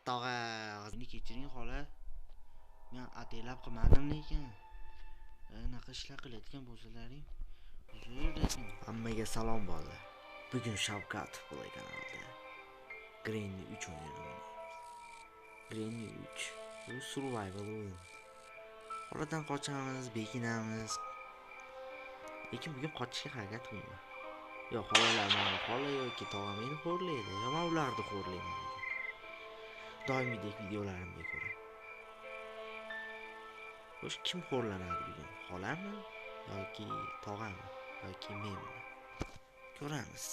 Tog'a, meni kechiring xola. Men ataylab qilmadim lekin. Anaqa ishlar qilayotgan bo'lsalaring, uzr lekin. Hammaga salom bolalar. Bugun Shavkat Play kanalida Granny 3 o'yinini o'ynaymiz. Granny 3 bu survival o'yin. Xoladan qochamiz, bekinamiz. Lekin bugun qochishga harakat qilmayman. Yo xolalar meni xola yoki tog'a meni xo'rlaydi, yo men ularni xo'rlayman. Doimgidek videolarimga ko'ra. Xo'sh, kim xo'rlanadi bugun? Xolami yoki tog'ami yoki menmi? Ko'ramiz.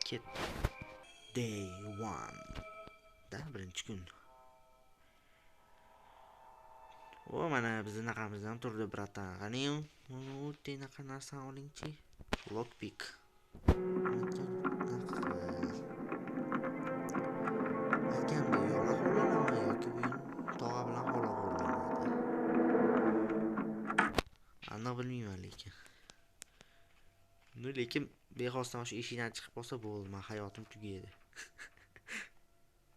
Ketdi. Day 1. Da birinchi kun. O, mana bizni naqamizdan turdi, bratan. Qani, anaqa narsani olingchi. Lockpick. Aytganimdek, yo men xo'rlanaman yoki bugun tog'a bilan xola xo'rlanadi. Aniq bilmayman lekin. Lekin bexosdan shu eshikdan chiqib qolsa bo'ldi, men hayotim tugaydi.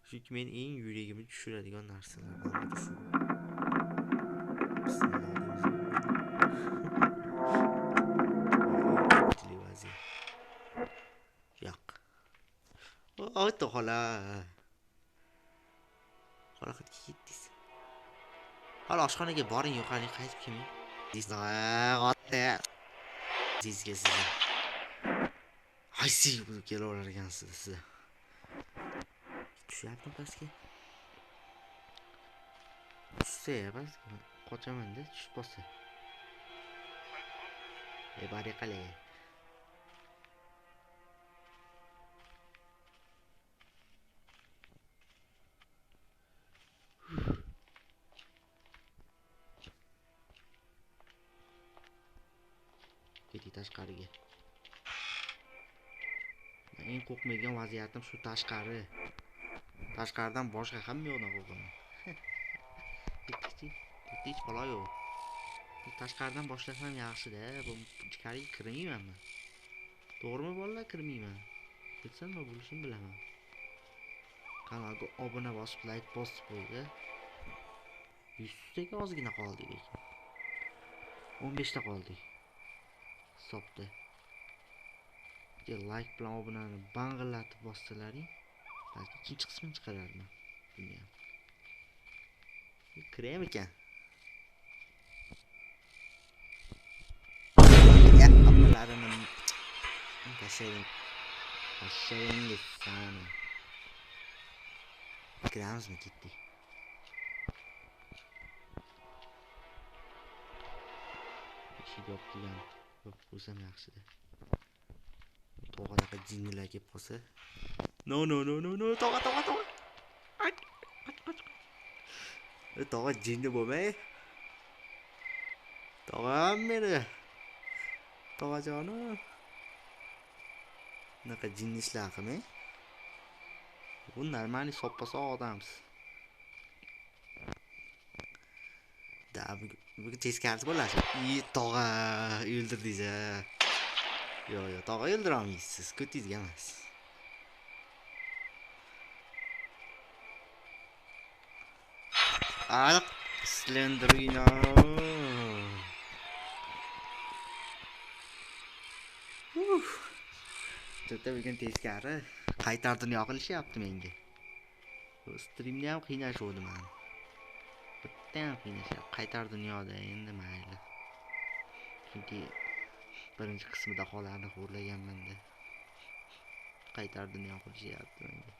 Chunki men eng yuragimni tushiradigan narsalardan biri shu. Yo'q. O'ta xola. Xola qayerga ketdingiz? Xola oshxonaga boring, yo'qoling, qaytib kelmang. Sizga sizni. Haysi bo'lib kelaverar ekansiz siz. Tushyaptim pastga. Tushsa pastga qochaman-da, tushib qolsa. Bari qalay. Ketik tashqariga. Eng qo'rqmaydigan vaziyatim shu tashqari. Tashqaridan boshqa hamma yoqdan qo'rqaman. Ketdik, xola yo'q. Tashqaridan boshlasam yaxshi-da, bu ichkariga kirmayman men. To'g'rimi bolalar, kirmayman. Ketsam nima bo'lishini bilaman. Kanalga obuna bosib, like bosib qo'ydi. 100 taga ozgina qoldi lekin. 15 ta qoldi. Hisobda. Like bilan obunani bang'illatib bossalaring, balki ikkinchi qismini chiqararman. Bilmayman. Kiraymi ekan? Ya, ablarini tashlaying. Tashlayingiz sani. Kiramizmi, ketdik. Eshik yopilgan. Yopib qo'ysam yaxshida. Tog'adaqa jinnilar kelib qolsa. No no no no no, tog'a tog'a tog'a. Ach ach ach. Tog'a jinni bo'lmay. Tog'am meni. Tog'ajonim. Bunaqa jinni ishlar qilmang. Bu normalniy soppa-sog' odamsiz. Da bugun teskarisi bo'ladi. Tog'a o'ldirdingiz-a. Yo'q, yo'q, tog'a o'ldira olmaysiz, ko'tingizga emas. Aniq Slenderino. To'ta bugun teskari qaytar dunyo qilishyapti menga. Bu streamda ham qiynashuvdi meni. Bitta ham qiynashyapti. Qaytar dunyoda endi mayli. Chunki birinchi qismida xolani xo'rlaganman-da. Qaytar dunyo qilishyapti menga.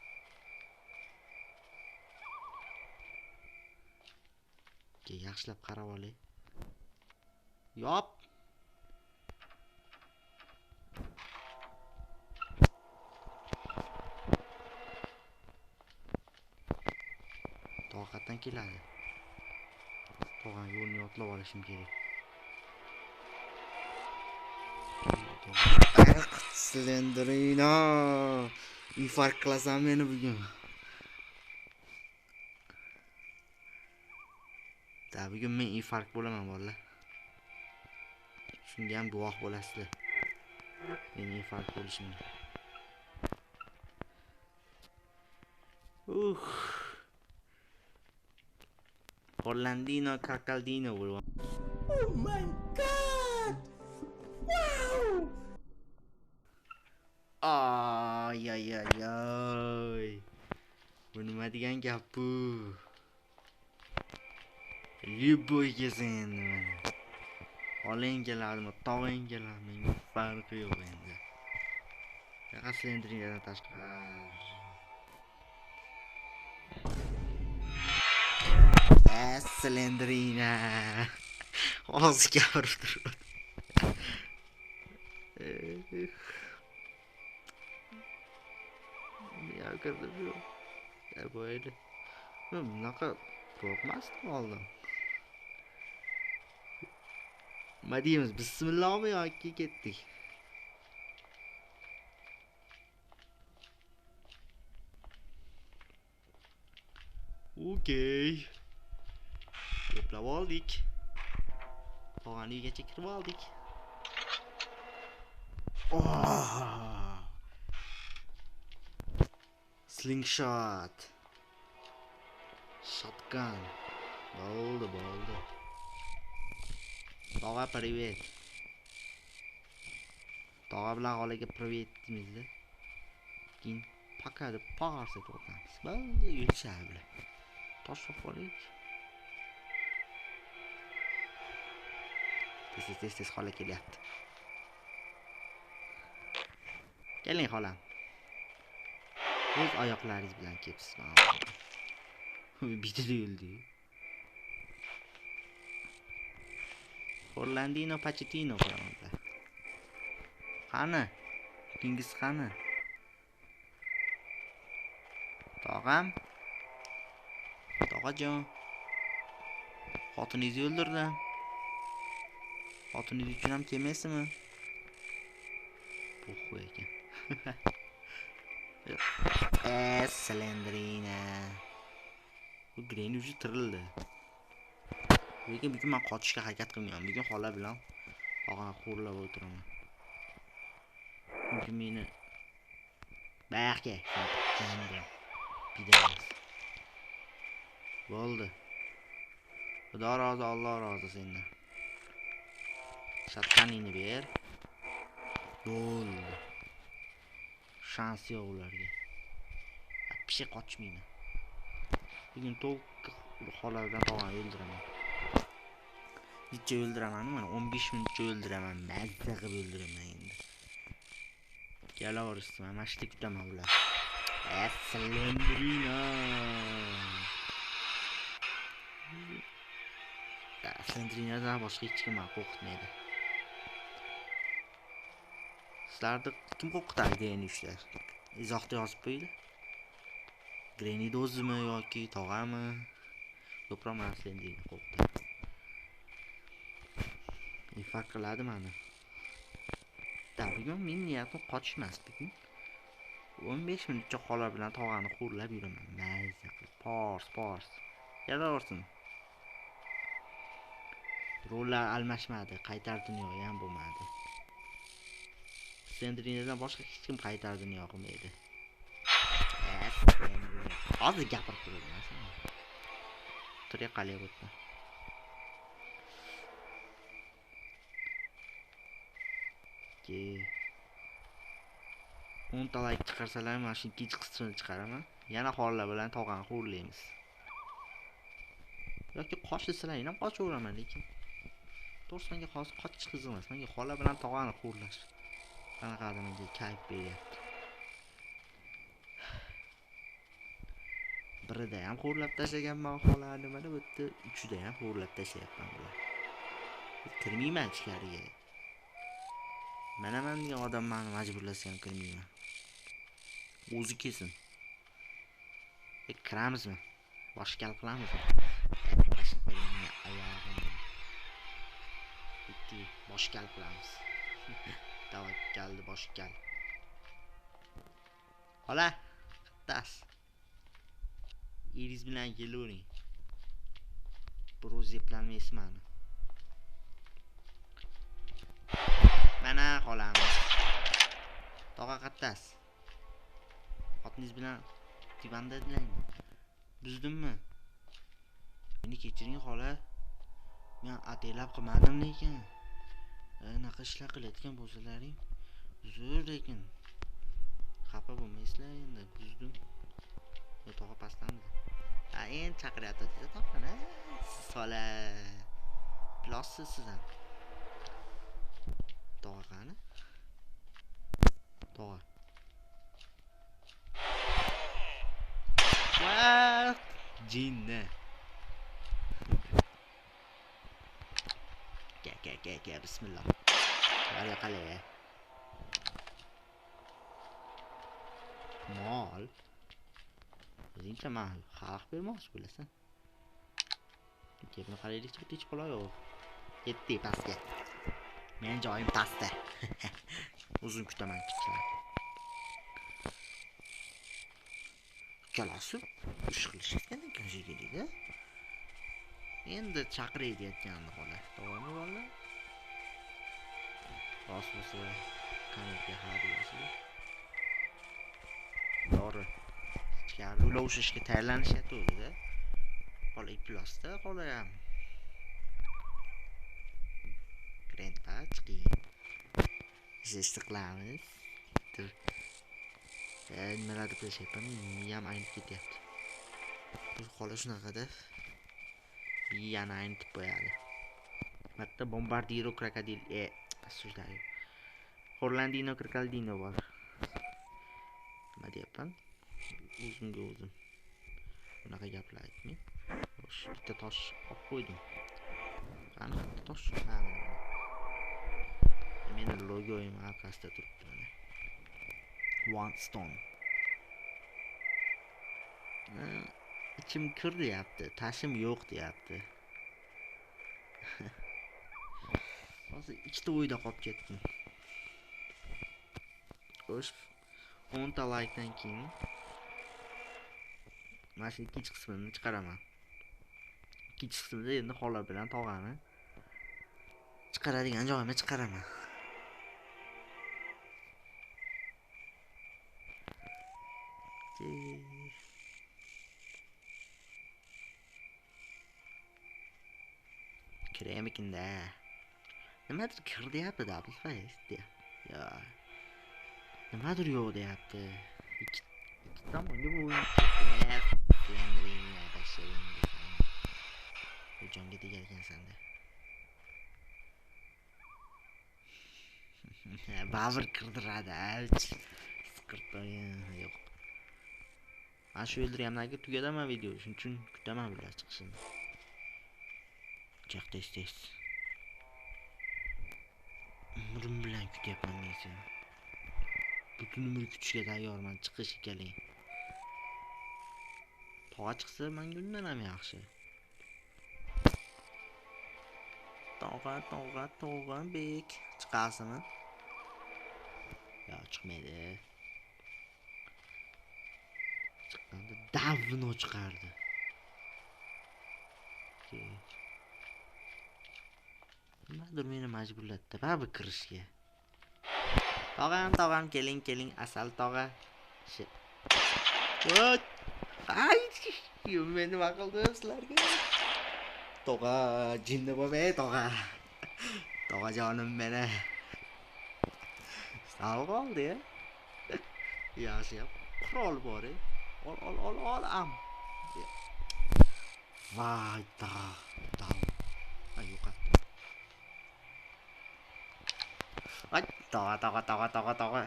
Yaxshilab qarab olay. Yop. Toqatdan keladi. Tog'ani yo'lni yodlab olishim kerak. Slenderino. Infarkt qilasan meni bugun. Da bugun men infarkt bo'laman bolalar. Shunga ham guvoh bo'lasizlar. Men infarkt bo'lishimga. Orlandino Cacaldino bo'lib. Oh my god! Wow! Ay ay ay ay. Bu nima degan gap bu? Любой kelsin endi mana. Oling keladimi, tog'ing keladimi, menga farqi yo'q endi. Yaqa Slenderinadan tashqari. Slenderina. Hozir gapirib turibdi. Ya kirdi bu. Ya bo'ldi. Bunaqa qo'rqmasdim oldin. Nima deymiz? Bismillohmi yoki ketdik? Okey. To'plab oldik. Tog'ani uygacha kirib oldik. Oh! Slingshot. Shotgun. Bo'ldi, bo'ldi. Tog'a привет. Tog'a bilan xolaga привет deymiz-da. Keyin paka deb pars etib o'tamiz. Bo'ldi, yurishadi bular. Tosh topib olaylik. Tez tez tez xola kelyapti. Keling xolam. O'z oyoqlaringiz bilan kelibsiz. Bitida o'ldi. Orlandino Pachetino qilaman. Qani? Keyingisi qani? Tog'am. Tog'ajon. Xotiningizni o'ldirdim. Xotiningiz uchun ham kelmaysizmi? Po'xu ekan. Slenderina. Bu Granny уже tirildi. Lekin bugun men qochishga harakat qilmayman. Bugun xola bilan tog'ani xo'rlab o'tiraman. Chunki meni bayoqqa pidamas. Bo'ldi. Xudo rozi, Alloh rozi sendan. Shotguningni ber. Bo'ldi. Shans yo'q ularga. Вообще qochmayman. Bugun to'liq xola bilan tog'ani o'ldiraman. Necha o'ldiraman, mana 15 minutcha o'ldiraman, mazza qilib o'ldiraman endi. Kelaversin, mana shu yerda kutaman ular. Slenderina. Slenderinadan boshqa hech kim meni qo'rqitmaydi. Sizlarni kim qo'rqitadi Granny 3lar? Izohda yozib qo'yinglar. Granny o'zimi yoki tog'ami? Ko'proq meni Slenderina qo'rqitadi. Infarkt qiladi meni. Da, bugun men niyatim qochish emas bugun. 15 minutcha xola bilan tog'ani xo'rlab yuraman. Mazza qilib, pors, pors. Kelaversin. Rollar almashmadi, qaytar dunyoga ham bo'lmadi. Slenderinadan boshqa hech kim qaytar dunyo qilmaydi. Hozir gapirib turibman sen. Tirik qolyapti. Okey. 10 ta like chiqarsalar, mana shu ikkinchi qismini chiqaraman. Yana xola bilan tog'ani xo'rlaymiz. Yoki qoch desalar, ham qochaveraman, lekin to'g'risi menga hozir qochish qiziq emas. Menga xola bilan tog'ani xo'rlash qanaqadir menga kayf beryapti. Birida ham xo'rlab tashlaganman xolani, mana bu yerda uchida ham xo'rlab tashlayapman bular. Kirmayman ichkariga. Mana men degan odam meni majburlasa ham kirmayman. O'zi kelsin. Kiramizmi? Boshqa qilamizmi? Oyog'im. Bitti, boshqa qilamiz. Tavakkalni boshqa. Xola, qattas. Eringiz bilan kelavering. Bir o'zi eplanmaysiz mani. Mana xolamiz. Tog'a qattas. Xotiningiz bilan Divanda edilaring. Buzdimmi? Meni kechiring xola. Men ataylab qilmadim lekin. Anaqa ishlar qilayotgan bo'lsalaring, uzr lekin. Xafa bo'lmaysizlar endi, buzdim. Tog'a pastdan. Ha, endi chaqiryapti dedi tog'ani. Siz xola. Bilossiz siz ham. Tog'a qani? Tog'a. What? Jinni. Ke bismillah. Qara qalay. Mol. O'zingcha man xalq bermoqchi bo'lasan. Kepni qaraylik, bitta hech bola yo'q. Ketdi pastga. Men joyim pastda. Uzun kutaman chiqishlar. Ikkalasi ish qilishayotgan ekan shekilli-da. Endi chaqiray deyotgandi xola. To'g'rimi bolalar? Rost bo'lsa kommentga ha deyasizlar. To'g'ri. Ichkari ular o'sha ishga tayyorlanishyapti-da. Xola iflosda, xola ham. Grandpa chiqing. Ishni qilamiz. Nimalar deb tashyapman, miyam aynib ketyapti. Bu xola shunaqada miyani aynitib qo'yadi. Bitta bombardiro krokodil, осуждаю. Orlandino krokodilino bor. Nima deyapman? O'zimga o'zim. Bunaqa gaplar aytmang. Xo'sh, bitta tosh olib qo'ydim. Qani bitta tosh? Ha, mana. Meni logoyim orqasida turibdi mana. One stone. İçim kir deyapti, tashim yo'q deyapti. Hozir ikkita o'yda qolib ketdim. Xo'sh, 10 ta likedan keyin mana shu ikkinchi qismini chiqaraman. Ikkinchi qismida endi xola bilan tog'ani chiqaradigan joyimni chiqaraman. Kiraymikinda. Nimadir kir deyapti, double face deyapti. Yo. Nimadir yo'q deyapti. Ikki tomonga bu o'yin. Bu jonga tegar ekansan-da. Babir kirdiradi. Siqirtoyin yo'q. Mana shu o'ldirgandan keyin tugataman video. Shuning uchun kutaman bular chiqishini. Chiq tez tez. Umrim bilan kutyapman men seni. Butun umr kutishga tayyorman, chiqish keling. Tog'a chiqsa menga undan ham yaxshi. Tog'a, tog'a, tog'abek. Chiqasizmi? Yo, chiqmaydi. Chiqqanda davno chiqardi. Nimadir meni majburlatdi baribir kirishga. Tog'am, tog'am, keling, keling, asal tog'a. Ay, men nima qildim sizlarga? Tog'a, jinni bo'lmay, tog'a. Tog'a jonim meni. Sal qoldi-ya. Yaxshi, qurol bor-e. Ol, ol, ol, ol am. Vay, da, da. Ay, yo'qotdim. Ay, tog'a, tog'a, tog'a, tog'a, tog'a.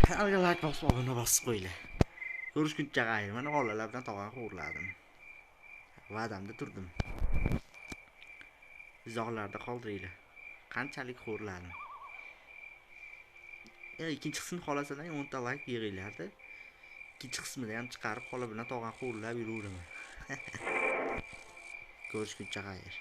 Kanalga like bosib, obuna bosib qo'yinglar. Ko'rishguncha xayr. Mana xolalar bilan tog'ani xo'rladim. Va'damda turdim. Izohlarda qoldiringlar. Qanchalik xo'rladim. Ikkinchi qismini xohlasalar 10 ta like yig'inglar-da. Ikkinchi qismida ham chiqarib xola bilan tog'ani xo'rlab yuraveraman. Ko'rishguncha xayr.